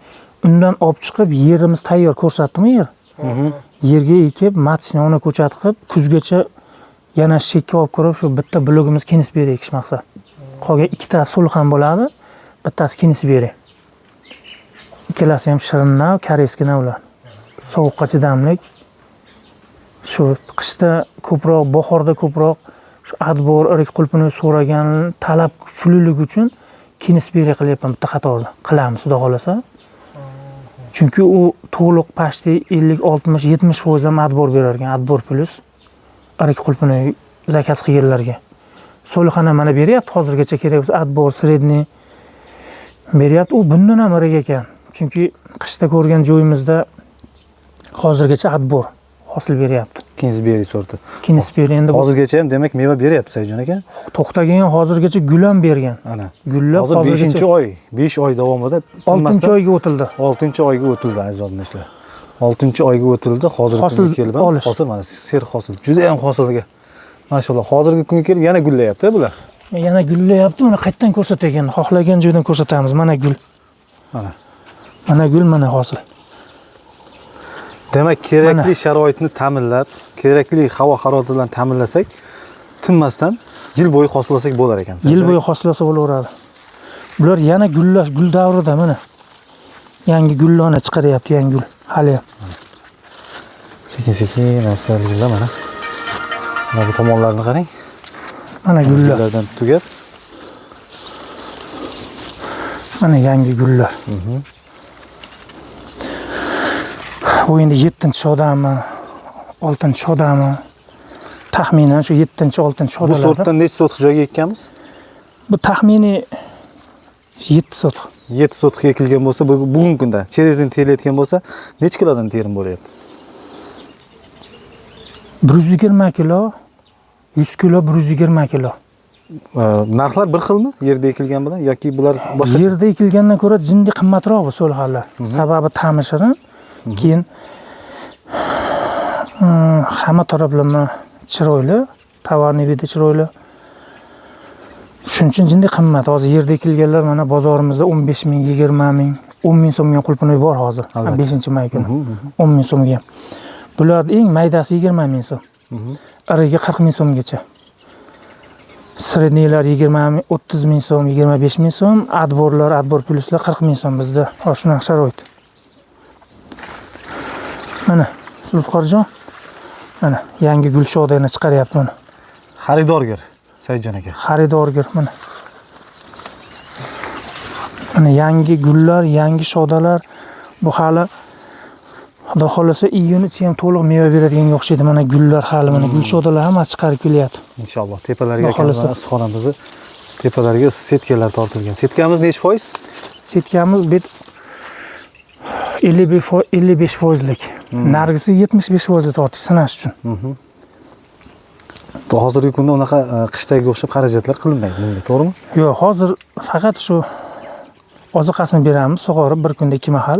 Undan olib chiqib yerimiz tayyor ko'rsatdimi yer? Yerga ekib, matchni ona ko'chat qilib, kuzgacha yana shekka olib kirib, shu bitta blogimiz Kinisberi ekish maqsad. Qolgan ikkita sulh ham bo'ladi, bittasi Kinisberi. Ikkalasi ham shirinna, koreyskina ular. Sovuqqa chidamlik. Shu qishda ko'proq, bahorda ko'proq shu adbor, irik qulpini so'ragan talab kuchliligi uchun Kinisberi qilyapman bitta qatorda. Qilamiz, xudo xolasa. Chunki u to'liq pashti 50, 60, 70% ham adbor berar ekan, adbor plus irik qulpini zakaz qilganlarga. Solixana mana beryapti hozirgacha kerak bo'lsa adbor, sredniy beryapti. U bundan ham irik ekan. Chunki qishda ko'rgan joyimizda hozirgacha adbor. hosil beryapti. Kingsberry sorti. Kingsberry endi hozirgacha ham demak meva beryapti Saidjon aka. To'xtagan, hozirgacha gul ham bergan. Ana. Gullab hozir 5-oy, 5 oy davomida 6-oyga o'tildi. 6-oyga o'tildi aziz obunachilar. 6-oyga o'tildi. Hozirgi kunga kelib ham hosil mana ser hosil. Juda ham hosilga. Mashalloh. Hozirgi kunga kelib yana gullayapti bular. Yana gullayapti. Mana qayerdan ko'rsatagan, xohlagan joydan ko'rsatamiz. Mana gul. Mana. Mana gul, mana hosil. Demak, kerakli sharoitni ta'minlab, kerakli havo harorati bilan ta'minlasak, tinmasdan yil bo'yi hosil olsak bo'lar ekan. Yil bo'yi hosil olsa bo'laveradi. Bular yana gullash, gul davrida mana. Yangi gullarni chiqaryapti, yangi gul hali ham. Sekin-sekin asal gullar mana. Mana bu tomonlarni qarang. Mana gullar. Gullardan tugab. Mana yangi gullar. Bu endi 7-shodami, 6-shodami? Taxminan shu 7-6-shodalar. Bu sortdan necha sotix joyga ekkanmiz? Bu taxminiy 7 sotix. 7 sotix ekilgan bo'lsa, bugungi kunda cherezni terilayotgan bo'lsa, necha kilodan terim bo'lyapti? 120 kilo, 100 kilo, 120 kilo. Narxlar bir xilmi yerda ekilgan bilan yoki bular boshqacha? Yerda ekilgandan ko'ra jindek qimmatroq bu so'lxallar. Sababi ta'mi shirin. Keyin hamma taraflama chiroyli, tovarni vidi chiroyli. Shuning uchun jindek qimmat. Hozir yerda ekilganlar mana bozorimizda 15 ming, 20 ming, 10 ming so'mga qulpinoy bor hozir. 5-may kuni 10 ming so'mga. Bular eng maydasi 20 ming so'm. Iriga 40 ming so'mgacha. Sredniylar 20 ming, 30 ming so'm, 25 ming so'm, adborlar, adbor plyuslar 40 ming so'm bizda. Hozir shunaqa sharoit. Mana Zulfiqorjon, mana yangi gul shodayini chiqaryapti mana. Xaridorgir Saidjon aka. Xaridorgir mana. Mana yangi gullar, yangi shodalar. Bu hali Xudo xolasa iyun ichi ham to'liq meva beradiganga o'xshaydi. Mana gullar hali, mana gul shodalar hammasi chiqarib kelyapti. Inshaalloh tepalarga ekan issiqxonamizni tepalarga setkalar tortilgan. Setkamiz necha foiz? Setkamiz bet 55%lik. Nargisi 75% tortdik sinash uchun. Hozirgi kunda unaqa qishdagiga o'xshab xarajatlar qilinmaydi bunga, to'g'rimi? Yo'q, hozir faqat shu oziqasini beramiz, sug'orib bir kunda 2 mahal.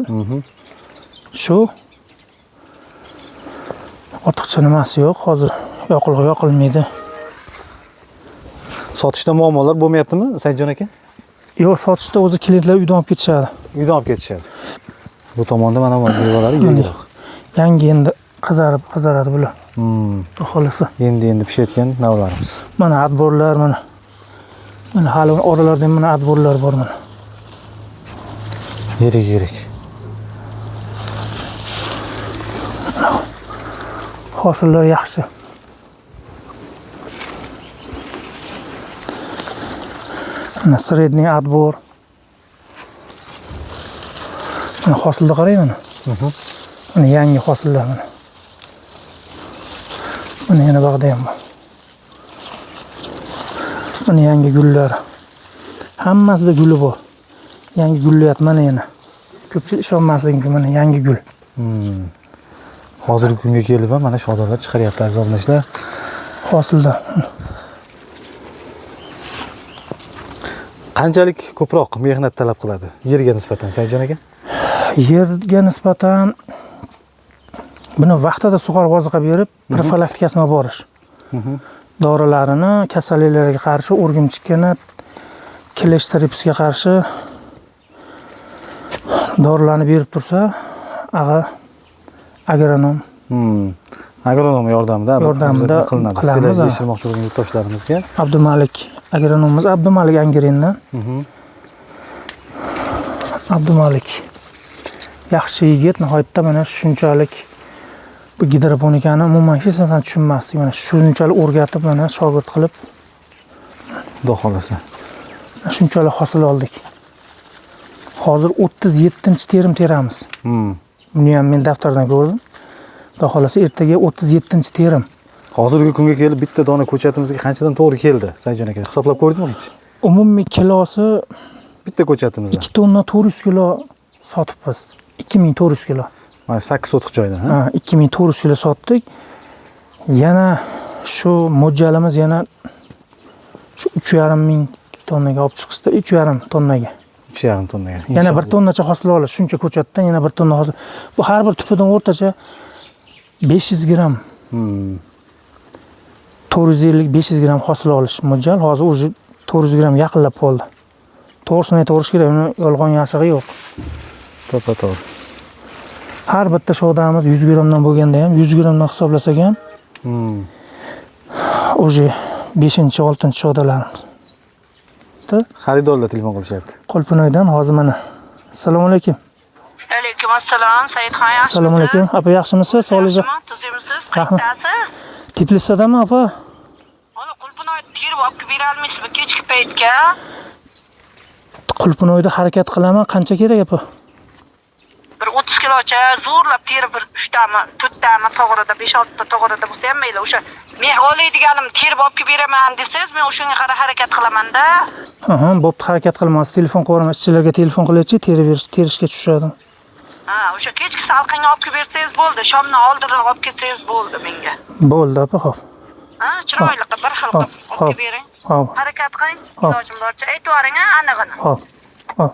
Shu ortiqcha nimasi yo'q, hozir yoqilg'i yoqilmaydi. Sotishda muammolar bo'lmayaptimi, Saidjon aka? Yo'q, sotishda o'zi klientlar uydan olib ketishadi. Uydan olib ketishadi. Bu tomonda mana bu mevalari yeyiladi. Yangi endi qizarib, qizaradi bular. Xudo xolasa. Endi pishayotgan navlarimiz. Mana adborlar mana. Mana hali oralarda mana adborlar bor mana. Yirik-yirik. Hosillar yaxshi. Mana sredniy adbor. Mana hosilni qarang mana. Mana yangi hosillar mana. Mana yana bag'da ham bor. Mana yangi gullar. Hammasida guli bor. Yangi gullayapti mana yana. Ko'pchilik ishonmasligi mumkin, mana yangi gul. Hozirgi kunga kelib ham mana shodalar chiqaryapti aziz obunachilar. Hosilda. Qanchalik ko'proq mehnat talab qiladi yerga nisbatan Saidjon aka? Yerga nisbatan buni vaqtida sug'orib oziqa berib, profilaktikasini olib borish. Dorilarini kasalliklarga qarshi, o'rgimchikni, kleshtripsga qarshi dorilarni berib tursa, ag'a agronom. Agronom yordamida qilinadi. Sizlar yetishtirmoqchi bo'lgan yurtdoshlarimizga Abdumalik agronomimiz Abdumalik Angirindan. Abdumalik yaxshi yigit, nihoyatda mana shunchalik bu gidroponikani umuman hech narsani tushunmasdik. Mana shunchalik o'rgatib, mana shogird qilib, Xudo xolasa shunchalik hosil oldik. Hozir 37-terim teramiz. Buni ham men daftardan ko'rdim. Xudo xolasa ertaga 37-terim. Hozirgi kunga kelib bitta dona ko'chatimizga qanchadan to'g'ri keldi, Saidjon aka? Hisoblab ko'rdingizmi hech? Umumiy kilosi bitta ko'chatimizda 2 tonna 400 kilo sotibmiz. 2400 kilo. Mana 8 sotix joydan, ha? Ha, 2400 kilo sotdik. Yana shu mo'ljalimiz yana shu 3,5 ming tonnaga olib chiqishdi. 3,5 tonnaga. 3,5 tonnaga. Yana 1 tonnacha hosil olish. Shuncha ko'chatdan yana 1 tonna hosil. Bu har bir tupidan o'rtacha 500 gramm. 450-500 gramm hosil olish mo'ljal. Hozir уже 400 gramm yaqinlab qoldi. To'g'risini aytaverish kerak, uni yolg'on yashig'i yo'q. To'ppa-to'g'ri. Har bitta shodamiz 100 grammdan bo'lganda ham, 100 grammdan hisoblasak ham уже 5-6 shodalarimiz. Xaridorlar telefon qilishyapti. Qulpinoydan hozir mana. Assalomu alaykum. Alaykum assalom, Saidxon, yaxshimisiz? Assalomu alaykum. Opa, yaxshimisiz? Sog'ligingiz? Yaxshimi, tuzukmisiz? Rahmat. Qayerdasiz? Teplitsadami, opa? Mana qulpinoy terib olib kelib bera olmaysizmi kechki paytga? Qulpinoyda harakat qilaman. Qancha kerak, opa? Bir 30 kilocha zo'rlab terib bir 3 tami, 4 tami to'g'rida, 5-6 ta to'g'rida bo'lsa ham mayli. O'sha men oladiganim terib olib kelib beraman desangiz, men o'shanga qarab harakat qilaman-da. Aha, bo'pti, harakat qilaman. Hozir telefon qilaman. Ishchilarga telefon qilaychi, terib berish, terishga tushadi. Ha, o'sha kechki salqinga olib kelib bersangiz bo'ldi, shomdan oldinroq olib kelsangiz bo'ldi menga. Bo'ldi, opa, xo'p. Ha, chiroyli qilib bir xil qilib olib kelib bering. Xo'p. Harakat qiling, Xo'p. ilojim boricha aytib yuboring, anig'ini. Xo'p. Xo'p.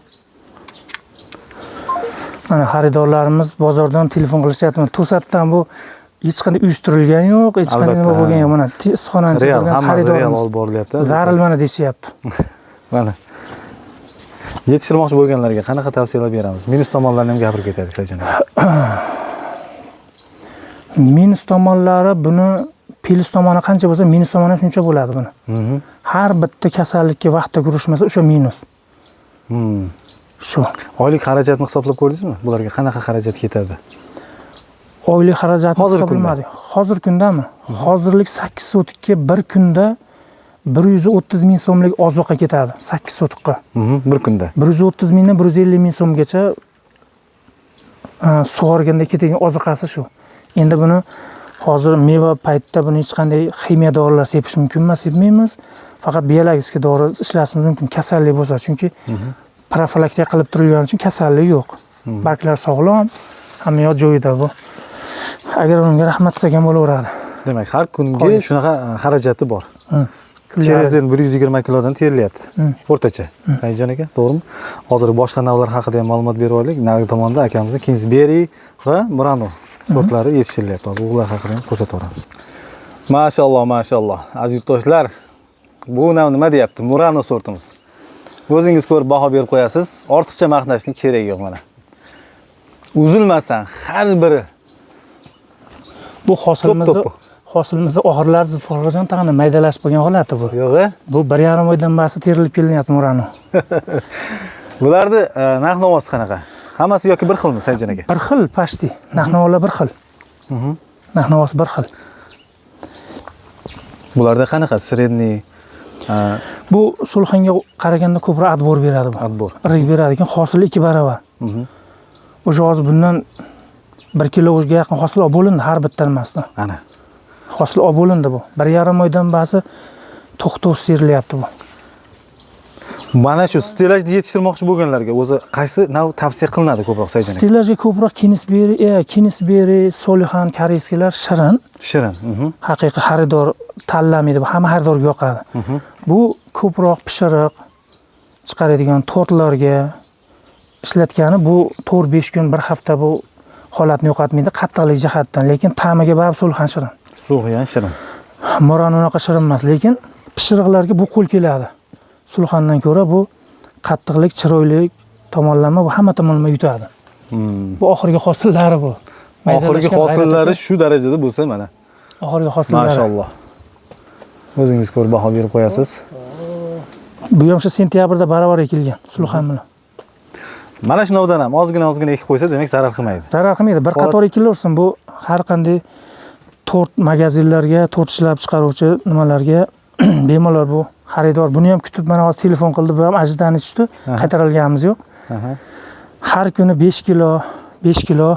Mana xaridorlarimiz bozordan telefon qilishyapti. To'satdan bu hech qanday uyushtirilgan yo'q, hech qanday nima bo'lgan yo'q. Mana issiqxonani Real, turgan hammasi real xaridorimiz. olib borilyapti. Zaril mana deyishyapti. Mana. Yetishtirmoqchi bo'lganlarga qanaqa tavsiyalar beramiz? Minus tomonlarini ham gapirib ketaylik, Saidjon aka. Minus tomonlari buni plyus tomoni qancha bo'lsa, minus tomoni ham shuncha bo'ladi buni. Har bitta kasallikka vaqtda kurashmasa o'sha minus. Shu. Oylik xarajatni hisoblab ko'rdingizmi? Bularga qanaqa xarajat ketadi? Oylik xarajatni Hozirgi kunda. hisoblamadik. Hozirgi kundami? Hozirlik 8 sotikka bir kunda 130 ming so'mlik ozuqa ketadi 8 sotikqa. Bir kunda. 130 mingdan 150 ming so'mgacha sug'organda ketadigan ozuqasi shu. Endi buni hozir meva paytida buni hech qanday ximiya dorilar sepish mumkin emas, sepmaymiz. Faqat biologik dori ishlashimiz mumkin kasallik bo'lsa, chunki profilaktika qilib turilgani uchun kasallik yo'q. Barglar sog'lom, hamma yoq joyida bu. Agar unga rahmat desak ham bo'laveradi. Demak, har kungi shunaqa xarajati bor. Cherezdен 120 kilodan terilyapti. O'rtacha. Saidjon aka, to'g'rimi? Hozir boshqa navlar haqida ham ma'lumot berib olaylik. Narigi tomonda akamizni Kingsberry va Murano sortlari yetishtirilyapti. Hozir ular haqida ham ko'rsatib yuboramiz. Mashalloh, mashalloh. Aziz yurtdoshlar, bu nav nima deyapti? Murano sortimiz. O'zingiz ko'rib baho berib qo'yasiz. Ortiqcha maqtashning keragi yo'q mana. Uzilmasan har biri. Bu hosilimizda To'p-to'p. hosilimizda oxirlari Farg'onajon tag'in maydalashib bo'lgan holati bu. Yo'q-a? Bu 1,5 oydan basi terilib kelinyapti Murano. Bularni narx-navosi qanaqa? Hammasi yoki bir xilmi, Saidjon aka? Bir xil pashti. Narx-navolar bir xil. Narx-navosi bir xil. Bularda qanaqa? Sredniy Bu sulxonga qaraganda ko'proq отбор beradi bu. Отбор. Irig beradi ekan, hosili 2 barobar. O'sha hozir bundan 1 kiloga yaqin hosil olib bo'lindi har bitta nimasidan. Ana. Hosil olib bo'lindi bu. 1,5 oydan ba'zi to'xtovsiz terilyapti bu. Mana shu stelajni yetishtirmoqchi bo'lganlarga o'zi qaysi nav tavsiya qilinadi ko'proq, Saidjon aka? Stelajga ko'proq Kingsberry, Solixan, koreyskiylar shirin. Shirin. Haqiqiy xaridor tanlamaydi, bu hamma xaridorga yoqadi. Bu ko'proq pishiriq chiqaradigan tortlarga ishlatgani bu 4-5 kun, bir hafta bu holatni yo'qotmaydi qattiqlik jihatdan, lekin ta'miga baribir Solixan shirin. So'g'yan shirin. Murano unaqa shirin emas, lekin pishiriqlarga bu qo'l keladi. Sulxondan ko'ra bu qattiqlik, chiroyli tomonlama, bu hamma tomonlama yutadi. Bu oxirgi hosillari bu. Oxirgi Maydalashgan hosillari g'ayrat shu darajada bo'lsa mana. Oxirgi hosillari. Mashalloh. O'zingiz ko'rib baho berib qo'yasiz. Bu ham shu sentyabrda barobar ekilgan Sulxon bilan. Mana shu novdan ham ozgina-ozgina ekib qo'ysa, demak zarar qilmaydi. Zarar qilmaydi. Bir qator ekilaversin. Bu har qanday tort magazinlarga, tort ishlab chiqaruvchi nimalarga bemalol bu xaridor. Buni ham kutib mana hozir telefon qildi, bu ham ajdani tushdi. Qaytarilganimiz yo'q. Har kuni 5 kilo, 5 kilo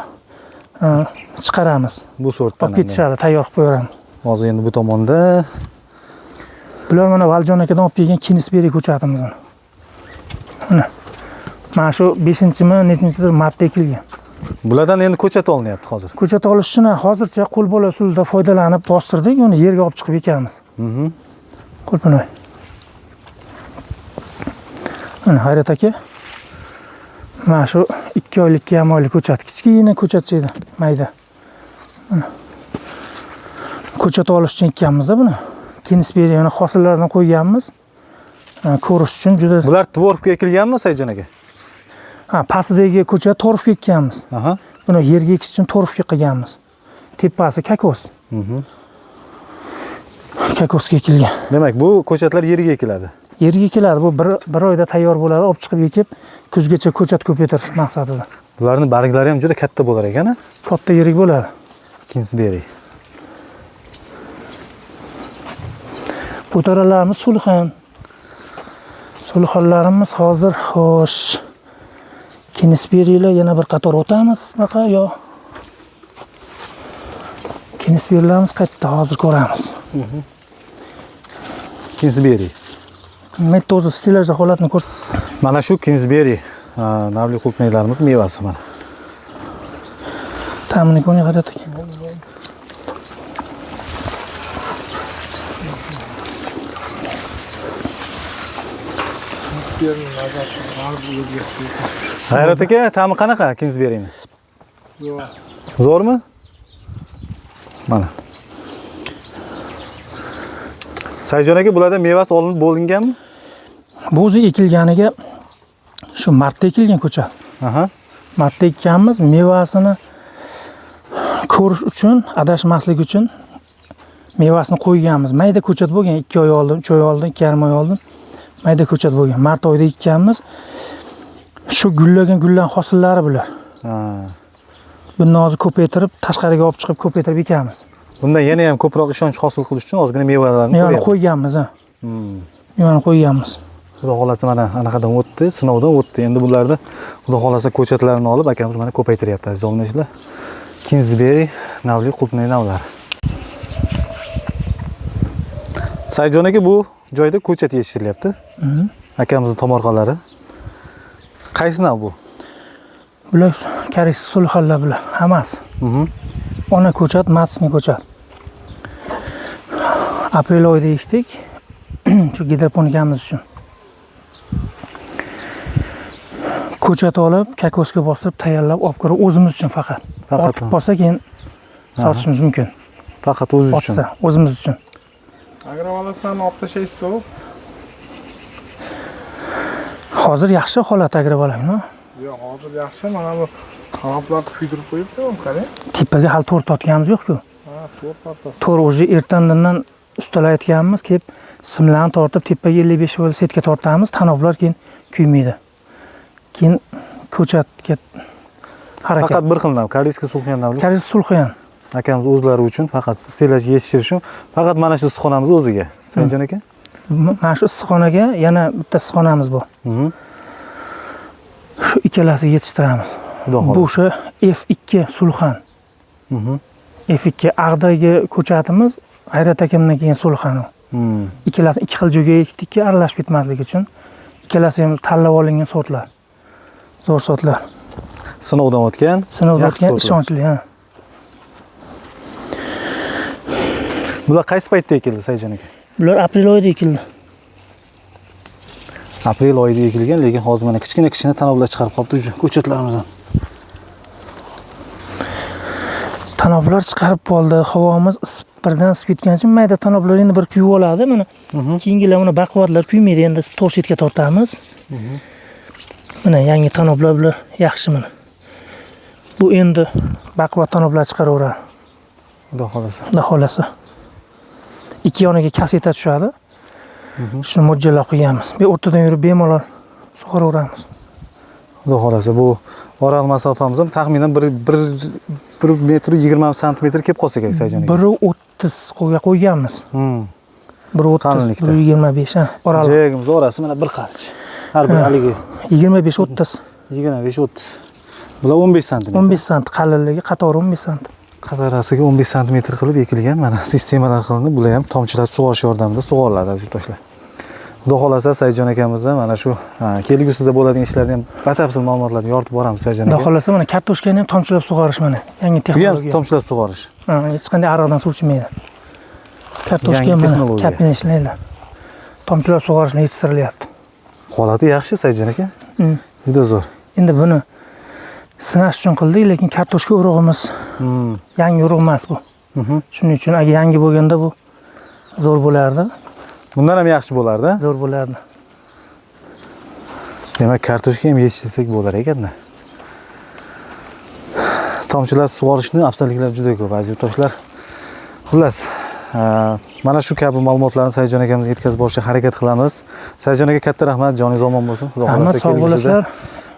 chiqaramiz. Bu sortdan Olib ketishadi, tayyor qilib qo'yaveramiz. Hozir endi bu tomonda bular mana Valjon akadan olib kelgan Kingsberry ko'chatimiz. Mana. Mana shu 5-chimi, nechinchidir marta ekilgan. Bulardan endi ko'chat olinyapti hozir. Ko'chat olish uchun hozircha qo'lbola usulida foydalanib bostirdik, uni yerga olib chiqib ekamiz. Qulpinoy. Mana Hayrat aka. Mana shu 2 oylik, 2,5 oylik ko'chat. Kichkina ko'chatcha edi, mayda. Mana. Ko'chat olish uchun ekkanmiz-da buni. Kinsberiyani hosillardan qo'yganmiz. Ko'rish uchun juda. Bular tvorgga ekilganmi, Saidjon aka? Ha, pastidagi ko'chat torfga ekkanmiz. Buni yerga ekish uchun torfga qilganmiz. Tepasi kokos. Kokosga ekilgan. Demak, bu ko'chatlar yerga ekiladi. Yerga ekiladi. Bu bir oyda tayyor bo'ladi. Olib chiqib ekib, kuzgacha ko'chat ko'paytirish maqsadida. Bularning barglari ham juda katta bo'lar ekan, a? Katta yerik bo'ladi. Kinsberi. Ko'taralarimiz sulhan. Sulhanlarimiz hozir xo'sh. Kinsberilar yana bir qator o'tamiz, baqa yo. Kinsberilarimiz qayerda hozir ko'ramiz. Kinsberi. Men to'g'ri stilajda holatni ko'r. Mana shu Kinsberi navli qulupnaylarimiz mevasi mana. Ta'mini ko'ring, Hayrat aka. Hayrat aka, ta'mi qanaqa Kinsberini? Zo'rmi? Mana. Saidjon aka, bularda mevasi olinib bo'linganmi? Bu o'zi ekilganiga shu martda ekilgan ko'chat. Martda ekkanmiz, mevasini ko'rish uchun, adashmaslik uchun mevasini qo'yganmiz. Mayda ko'chat bo'lgan, 2 oy oldin, 3 oy oldin, 2,5 oy oldin mayda ko'chat bo'lgan. Mart oyida ekkanmiz. Shu gullagan gullar hosillari bular. Buni hozir ko'paytirib, tashqariga olib chiqib ko'paytirib ekamiz. Bundan yana ham ko'proq ishonch hosil qilish uchun ozgina mevalarni Mevani qo'yganmiz, ha. Mevani qo'yganmiz. Xudo xolasa mana anaqadan o'tdi, sinovdan o'tdi. Endi bularni Xudo xolasa ko'chatlarini olib akamiz mana ko'paytiryapti, aziz obunachilar. Kinsberi navli qulupnay navlari. Saidjon aka, bu joyda ko'chat yetishtirilyapti. Akamizning tomorqalari. Qaysi nav bu? Bular koreys sulhanlar bular, hammasi. Ona ko'chat, matsni ko'chat. Aprel oyida ekdik. Shu gidroponikamiz uchun. Ko'chat olib, kokosga bosib, tayyorlab olib kirib o'zimiz uchun faqat. Faqat Ortib qolsa keyin sotishimiz mumkin. Faqat o'zingiz uchun. Ortsa, o'zimiz uchun. Agrovoloklarni olib tashlaysiz-ku. Hozir yaxshi holat agrovolokni. Yo'q, hozir yaxshi. Mana bu tanoblar kuydirib qo'yibdi, qarang. Tepaga hali to'r tortganimiz yo'q-ku. Ha, to'r tortasiz. To'r o'zi ertandandan ustalayotganmiz, kelib simlarni tortib tepaga 55 volt setka tortamiz, tanoblar keyin kuymaydi. Keyin ko'chatga harakat. Faqat bir xil nav, koreyskiy sulxyan navli. Koreyskiy sulxyan. Akamiz o'zlari uchun faqat stelajga yetishtirish uchun faqat mana shu issiqxonamiz o'ziga. Saidjon aka? Mana shu issiqxonaga yana bitta issiqxonamiz bor. Shu ikkalasiga yetishtiramiz. Xudo Bu xohlasa. o'sha F2 sulxan. F2 ag'dagi ko'chatimiz Hayrat akamdan keyin sulxan u. Ikkalasini ikki xil joyga ekdikki, aralashib ketmasligi uchun. Ikkalasi ham tanlab olingan sortlar. Zo'r sortlar. Sinovdan o'tgan, Sinovdan yaxshi o'tgan, sortlar. ishonchli, ha. Bular qaysi paytda ekildi, Saidjon aka? Bular aprel oyida ekildi. Aprel oyida ekilgan, lekin hozir mana kichkina-kichkina tanoblar chiqarib qolibdi shu ko'chatlarimizdan. Tanoblar chiqarib bo'ldi. Havomiz isib, birdan isib ketgan uchun mayda tanoblar endi bir kuyib oladi. Mana keyingilar mana baquvvatlar kuymaydi. Endi to'r setga tortamiz. Mana yangi tanoblar bular yaxshi mana. Bu endi baquvvat tanoblar chiqaraveradi. Xudo xolasa. Xudo xolasa. Ikki yoniga kaseta tushadi. Shuni mo'ljallab qo'yamiz. Bu o'rtadan yurib bemalol sug'oraveramiz. Xudo xolasa bu oraliq masofamiz ham taxminan bir metr 20 santimetr kelib qolsa kerak, Saidjon aka. Bir o'ttiz qo'yga qo'yganmiz. Bir o'ttiz, Qalinlikda. bir yigirma besh, ha, oraliq. Jagimiz orasi mana bir qarich. Har bir haligi Yigirma besh, o'ttiz. Yigirma besh, o'ttiz. Bular 15 santimetr. 15 sant qalinligi, qatori 15 sant. Qatorasiga 15 santimetr qilib ekilgan mana sistemalar qilinib, bular ham tomchilatib sug'orish yordamida sug'oriladi, aziz yurtdoshlar. Xudo xohlasa Saidjon akamizdan mana shu kelgusida bo'ladigan ishlarni ham batafsil ma'lumotlarni yoritib boramiz Saidjon Xudo aka. xohlasa, mana kartoshkani ham tomchilab sug'orish, mana yangi Bu ham texnologiya. tomchilab sug'orish. Ha, hech qanday ariqdan suv ichmaydi. Kartoshka Yangi mana texnologiya. kapelni ishlaydi. Tomchilab sug'orish bilan yetishtirilyapti. Holati yaxshi, Saidjon aka. Juda zo'r. Endi buni sinash uchun qildik, lekin kartoshka urug'imiz yangi urug' emas bu. Shuning uchun agar yangi bo'lganda bu zo'r bo'lardi, Bundan ham yaxshi bo'lardi. Zo'r bo'lardi. Demak, kartoshka ham yetishtirsak bo'lar ekanda. Tomchilab sug'orishni afzalliklari juda ko'p, aziz yurtdoshlar. Xullas, mana shu kabi ma'lumotlarni Saidjon akamizga yetkazib borishga harakat qilamiz. Saidjon aka, katta rahmat, joningiz omon bo'lsin. Xudo Rahmat, xohlasa sog' kelgusida bo'lasizlar.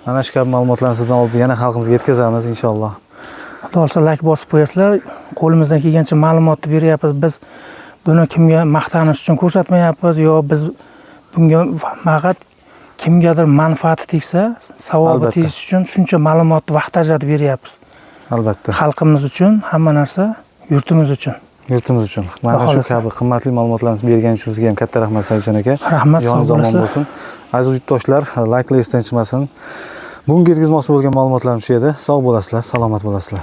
mana shu kabi ma'lumotlarni sizdan olib yana xalqimizga yetkazamiz inshaalloh. Xudo xohlasa layk bosib qo'yasizlar. Qo'limizdan kelgancha ma'lumotni beryapmiz. Biz buni kimga maqtanish uchun ko'rsatmayapmiz, yo biz bunga faqat kimgadir manfaati tegsa, savobi tegishi uchun shuncha ma'lumotni vaqt ajratib beryapmiz. Albatta. Xalqimiz uchun hamma narsa, yurtimiz uchun. Yurtimiz uchun. Mana shu Xudo xohlasa. kabi qimmatli ma'lumotlarni bergan uchun sizga ham katta rahmat, Saidjon aka. Rahmat, sog' Joningiz omon bo'lasizlar. bo'lsin. Aziz yurtdoshlar, layklar esdan chiqmasin. Bugungi yetkazmoqchi bo'lgan ma'lumotlarim shu edi. Sog' bo'lasizlar, salomat bo'lasizlar.